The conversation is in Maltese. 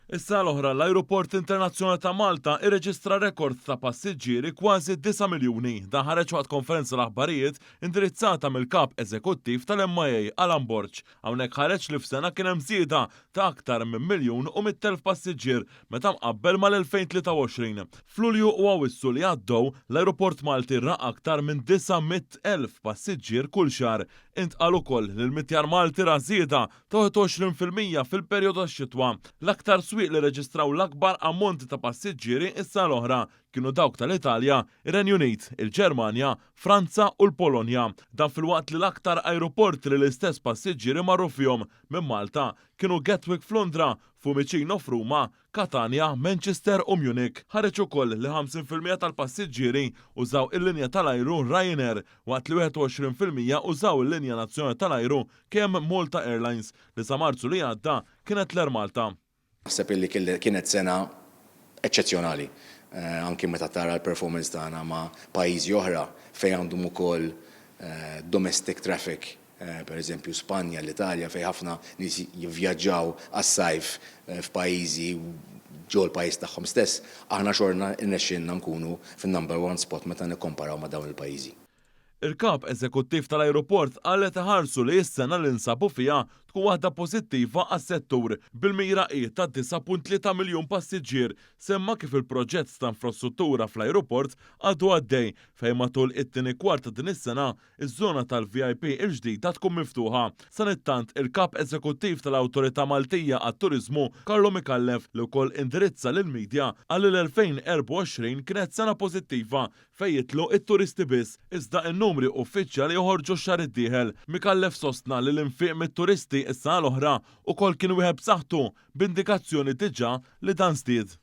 Is-sena l-oħra l-Ajruport Internazzjonali ta' Malta irreġistra rekord ta' passiġġieri kważi 9 miljuni. Dan ħareġ waqt konferenza l-aħbarijiet indirizzata mill-Kap Eżekuttiv tal-MIA Alan Borg. Hawnhekk ħareġ li f'sena kien hemm żieda ta' aktar minn 1,100,000 passiġġier meta mqabbel mal-2023. F'Lulju u Awwissu li għaddew, l-ajruport Malti ra aktar minn 900,000 passiġġier kull xahar. Intqal ukoll li l-mitjar Malti ra żieda ta' 21% fil-perjodu tax-xitwa. L-aktar swieq li rreġistraw l-akbar ammonti ta' passiġġieri is-sena l-oħra kienu dawk tal-Italja, ir-Renju Unit, il-Ġermanja, Franza u l-Polonja. Dan filwaqt li l-aktar ajruporti li l-istess passiġġieri marru fihom minn Malta kienu Gatwick f'Londra, Fiumicino f'Ruma, Catania, Manchester u Munich. Ħareġ ukoll li 50% tal-passiġġieri użaw il-linja tal-ajru Ryanair waqt li 21% użaw il-linja nazzjonali tal-ajru KM Malta Airlines li sa Marzu li għadda kienet l-Air Malta. Naħseb illi kienet sena eċċezzjonali, anki meta tara l-performance tagħna ma' pajjiżi oħra fejn għandhom ukoll domestic traffic, per eżempju Spanja, l-Italja fejn ħafna nies jivvjaġġaw għas-sajf f'pajjiżi ġol-pajjiż tagħhom stess, aħna xorna rnexxielna nkunu fin-number one spot meta nikkomparaw ma' dawn il-pajjiżi. Il-Kap Eżekuttiv tal-Ajruport qal li qed iħarsu li s-sena li nsabu fiha tkun waħda pożittiva għas-settur, bil-mira hi ta' 9.3 miljun passiġġier. Semma kif il-proġett ta' infrastruttura fl-ajruport għadu għaddej fejn matul it-tieni kwart ta' din is-sena iż-żona tal-VIP il-ġdida tkun miftuħa. Sanittant, il-Kap Eżekuttiv tal-Awtorità Maltija għat-Turiżmu, Carlo Micallef, li wkoll indirizza lill-media, qal li l-2024 kienet sena pożittiva fejn jidħlu t-turisti biss, iżda n-numri uffiċjali joħorġu x-xahar id-dieħel. Micallef sostna li l-infiq mit-turisti s-sena l-oħra ukoll kien wieħed b'saħħtu, b'indikazzjoni diġà li dan żdied.